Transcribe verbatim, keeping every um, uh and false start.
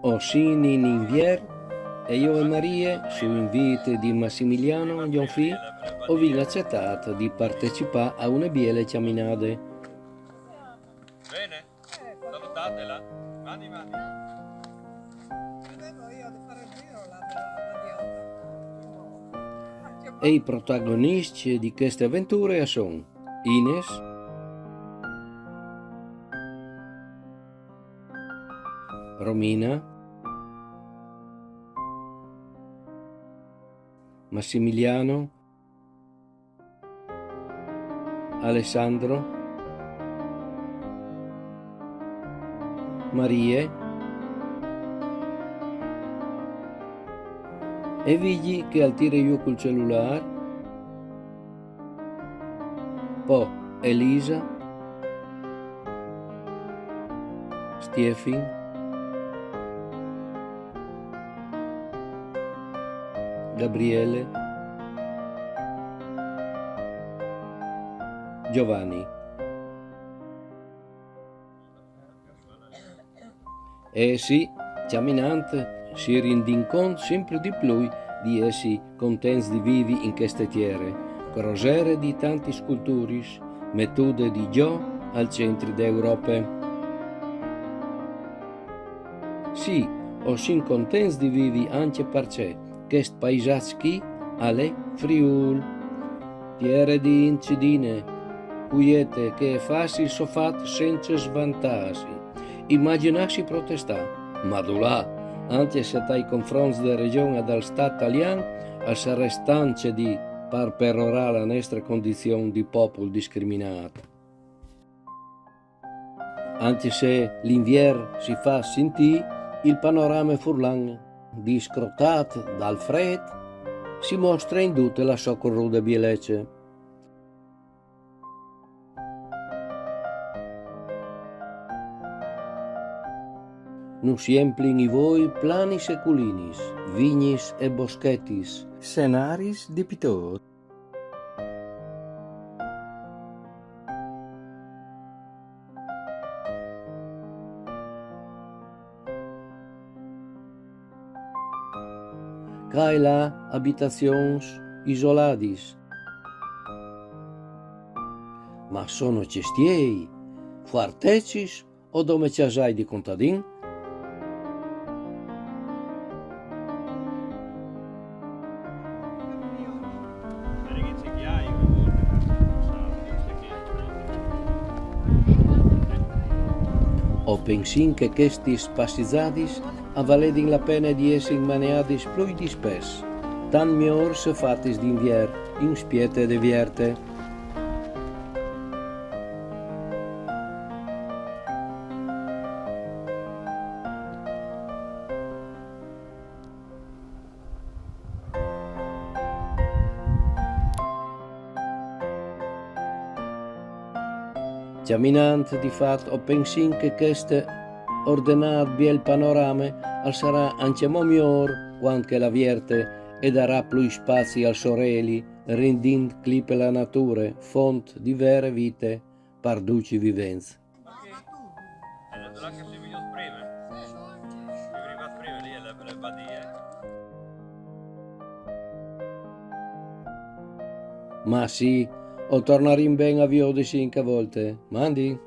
O sin in Invier, e jo e Marie, su invît di Massimiliano, gno fi, o vin acetât di partecipâ a une biele cjaminade. Bene, salutatela. Mandi, mandi. E i protagoniscj di cheste aventure a son Ines, Romina, Massimiliano, Alessandro, Marie, e Vigji che al tire jù cul celulâr, po Elisa, Stiefin, Gabriele, Giovanni. Eh sì, cjaminant si rindìn cont simpri di plui di jessi contents di vivi in cheste tiere, crosere di tantis culturis, metude di gjò al centri de Europe. Sì, o sin contents di vivi ancje parcè chest paisaç chi al è Friûl. Tiere di int cidine, cuiete, che e fâs il so fat cence svantâsi. Imagjinâsi protestâ, ma dulà, ancje se tai confronts de Regjon e dal Stât talian, al sarès tant ce dî par perorâ la nestre condizion di popul discriminât. Ancje se l'Invier si fâs sintî, il panorame furlan, discrotât dal frêt, si mostre in dute la sô crude bielece. Nus jemplin i voi planis e culinis, vignis e boschetis, scenaris di pitôr. Ca e là abitazions isoladis. Ma sono cjestiei, fuartecis o dome cjasai di contadin? O pensìn che chestis passizadis a valedin la pene di jessi maneadis plui dispès, tant miôr se fatis d'Invier, in spiete de vierte. Cjaminant, di fat, o pensìn che chest ordenât biel panorame al sarà ancjemò miôr cuant che la vierte e darà plui spazi al soreli, rindint clipe la nature, font di vere vite par ducj i vivents. Eh, là che si vegnius prime. Si vegnius prime, lì è la, la badie. Ma sì, o tornarìn ben a viodisi in chê volte. Mandi!